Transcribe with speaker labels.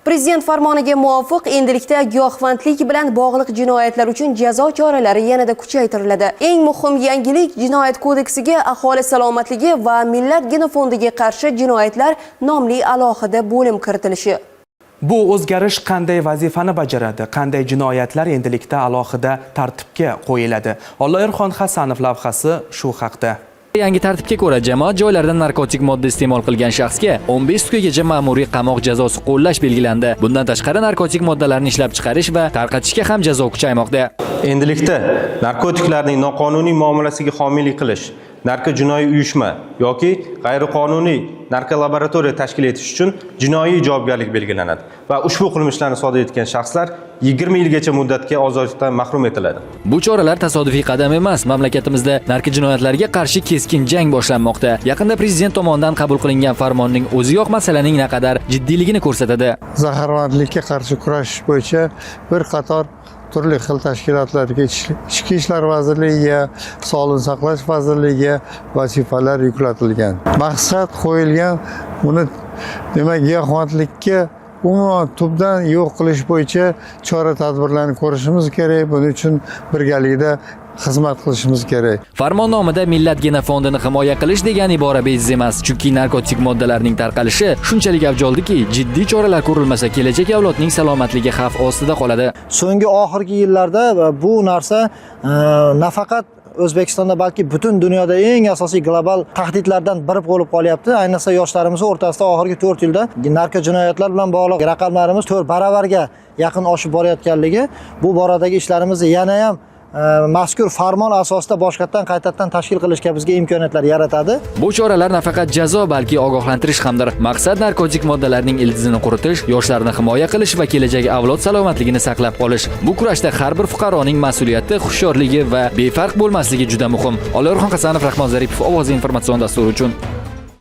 Speaker 1: Prezident farmoniga muvofiq, endilikda giyohvandlik bilan bog'liq jinoyatlar uchun jazo choralari yanada kuchaytiriladi. Eng muhim yangilik: Jinoyat kodeksiga aholi salomatligi va millat genofondiga qarshi jinoyatlar nomli alohida bo'lim kiritilishi.
Speaker 2: Bu o'zgarish qanday vazifani bajaradi? Qanday jinoyatlar endilikda alohida tartibga qo'yiladi? Olloyorxon Hasanov lavhasi shu haqda.
Speaker 3: Yangi tartibga ko'ra, jamoat joylarida narkotik modda iste'mol qilgan shaxsga 15 sutkagacha ma'muriy qamoq jazosi qo'llash belgilandi. Bundan tashqari, narkotik moddalarni ishlab chiqarish va tarqatishga ham jazo kuchaymoqda.
Speaker 4: Endilikda narkotiklarning noqonuniy muomalasiga homiylik qilish, narkojinoiy uyushma yoki g'ayriqonuniy narkolaboratoriya tashkil etish uchun jinoiy javobgarlik belgilanadi va ushbu qilmishlarni sodir etgan shaxslar 20 yilgacha muddatga ozodlikdan mahrum etiladi.
Speaker 3: Bu choralar tasodifiy qadam emas. Mamlakatimizda narkojinoyatlarga qarshi keskin jang boshlanmoqda. Yaqinda prezident tomonidan qabul qilingan farmonning o'ziyoq masalaning naqadar jiddiyligini ko'rsatadi.
Speaker 5: Zaharvandlikka qarshi kurashish bo'yicha bir qator turli xil tashkilotlarga, Ichki ishlar vazirligiga, Sog'liqni saqlash vazirligiga vazifalar yuklatilgan, maqsad qo'yilgan. Buni, demak, giyohvandlikka umuman tubdan yo'q qilish bo'yicha chora tadbirlarni ko'rishimiz kerak. Buning uchun birgalikda xizmat qilishimiz kerak.
Speaker 3: Farmon nomida millat genofondini himoya qilish degan ibora bejiz emas, chunki narkotik moddalarning tarqalishi shunchalik avj oldiki, jiddiy choralar ko'rilmasa, kelajak avlodning salomatligi xavf ostida qoladi.
Speaker 6: So'nggi oxirgi yillarda bu narsa nafaqat O'zbekistonda, balki butun dunyoda eng asosiy global tahdidlardan biri bo'lib qolyapti. Ayniqsa yoshlarimiz o'rtasida oxirgi 4 yilda narkojinoyatlar bilan bog'liq raqamlarimiz 4 baravarga yaqin oshib borayotganligi bu boradagi ishlarimizni yana ham mazkur farmon asosida boshqatdan, qaytadan tashkil qilishga bizga imkoniyatlar yaratadi.
Speaker 3: Bu choralar nafaqat jazo, balki ogohlantirish hamdir. Maqsad narkotik moddalarning ildizini quritish, yoshlarni himoya qilish va kelajak avlod salomatligini saqlab qolish. Bu kurashda har bir fuqaroning mas'uliyati, hushyorligi va befarq bo'lmasligi juda muhim. Olloyorxon Hasanov, Rahmon Zaripov, Ovoz informatsion dasturi uchun.